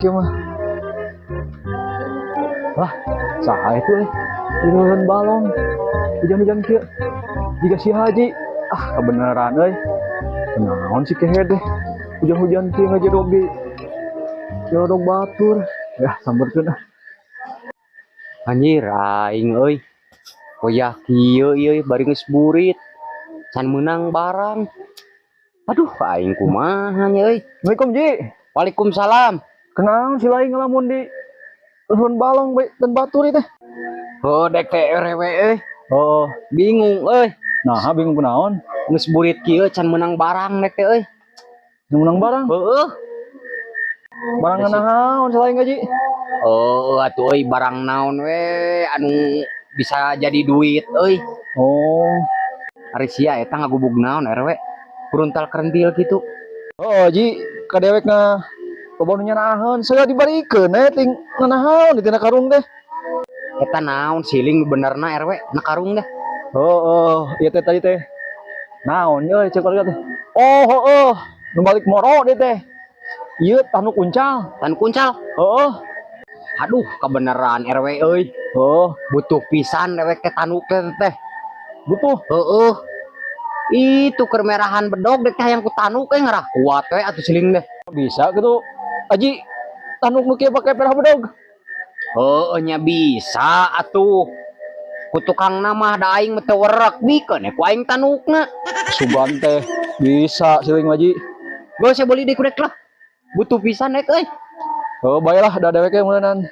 Kieu mah. Lah, saha itu eh? Di balong. Hujan-hujan kieu. Jiga si Haji. Ah, kebenaran euy. Kunaon si kehed deh. Hujan-hujan kieu ngajedog di jodog batur. Ya, samberkeun ah. Anjir, aing euy. Wayah kieu ieu bari geus burit. Can meunang barang. Aduh, aing kumaha nya euy. Assalamualaikum, Ji. Waalaikumsalam. Kunaon si lain ngelamun di luhureun balong bae dan batur ieu teh? Oh, dek teh RW euy. Oh, Bingung euy. Nah, bingung kunaon? Geus burit kieu can meunang barang dek teh euy. Meunang barang. Heeh. Barang naon si lain gaji? Oh, atuh euy, barang naon we anu bisa jadi duit euy. Oh. Ari sia eta ngagubug naon, RW? Kuruntal kerentil gitu. Oh, Ji, ka dewek na loba nu nyanaheun, saya dibarikeun eh ting nganahaon di tina karung teh. Eta naon siling benerna, RW, na karung deh? Oh, ieu teh tadi teh. Naon euy cek warga teh. Oh, nu balik moro deui teh. Ieu tanduk uncal. Tanduk uncal. Heeh. Aduh, kebenaran, RW euy. Oh, Butuh pisan dewek teh tanduk teh teh. Butuh. Heeh. Itu keur merahan bedog dek teh hayang ku tanduk eh ngarah kuat we atuh siling deh. Bisa gitu. Aji, tanduk nu kieu pake perah bedog. Heeh nya, bisa atuh. Ku tukang mah da aing mah teu werek, bikeun ku aing tandukna. Sugan teh bisa siling Aji. Gak usah beli deh kurek lah. Butuh pisan dek euy. Oh, baiklah, da dewek ge meuleunan.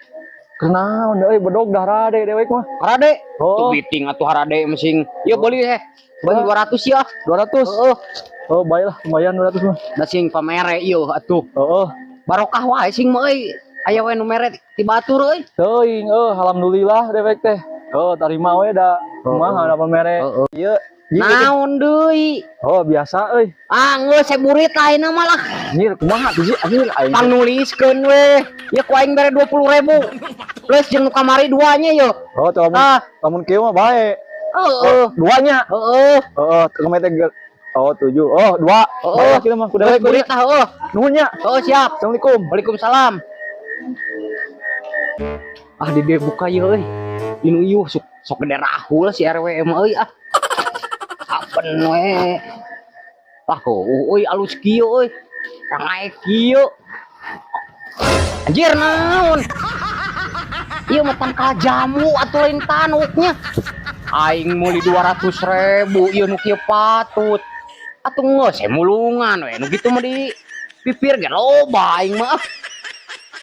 Kunaon euy, bedog dah rade dewek mah. Harade. Oh. Tuh biting atuh harade mesing. Ya beli eh. Beli 200 ya. 200. Heeh. Oh, baiklah, lumayan 200 mah. Da sing pamere ieu atuh. Heeh. Barokah wae sing mah euy. Aya we nu mere ti batur euy. Teuing euy, alhamdulillah dewek teh. Oh, tarima we da. Kumaha da pamere. Heeh. Ieu. Ieu teh. Naon deui? Oh, biasa euy. Ah, geus saya burit lain mah lah. Anjir, kumaha tuh sih? Anjir, aing. Pang nuliskeun we. Ya ku aing bere 20.000. Plus jeung nu kamari duanya yo. Oh, lamun Ah, lamun kieu mah bae. Heeh. Oh, duanya. Heeh. Heeh, kemarin teh oh, tujuh. Oh, dua. Heeh. Bae kieu mah ku Geus dewek. Burit lah, heeh. Nuhun nya. Heeh, siap. Assalamualaikum. Waalaikumsalam. Ah, di dia buka ye euy. Inu ieu sok sok gede rahul si RW mah euy ah. Apen we. Ah, oh, euy, alus kieu euy. Rangae kieu. Anjir, naon? Ieu mah tangkal jamu atuh, lain tanduknya. Aing meuli 200.000 ieu nu kieu patut. Atuh geus saya mulungan we nu kitu mah di pipir ge loba aing mah. Ah.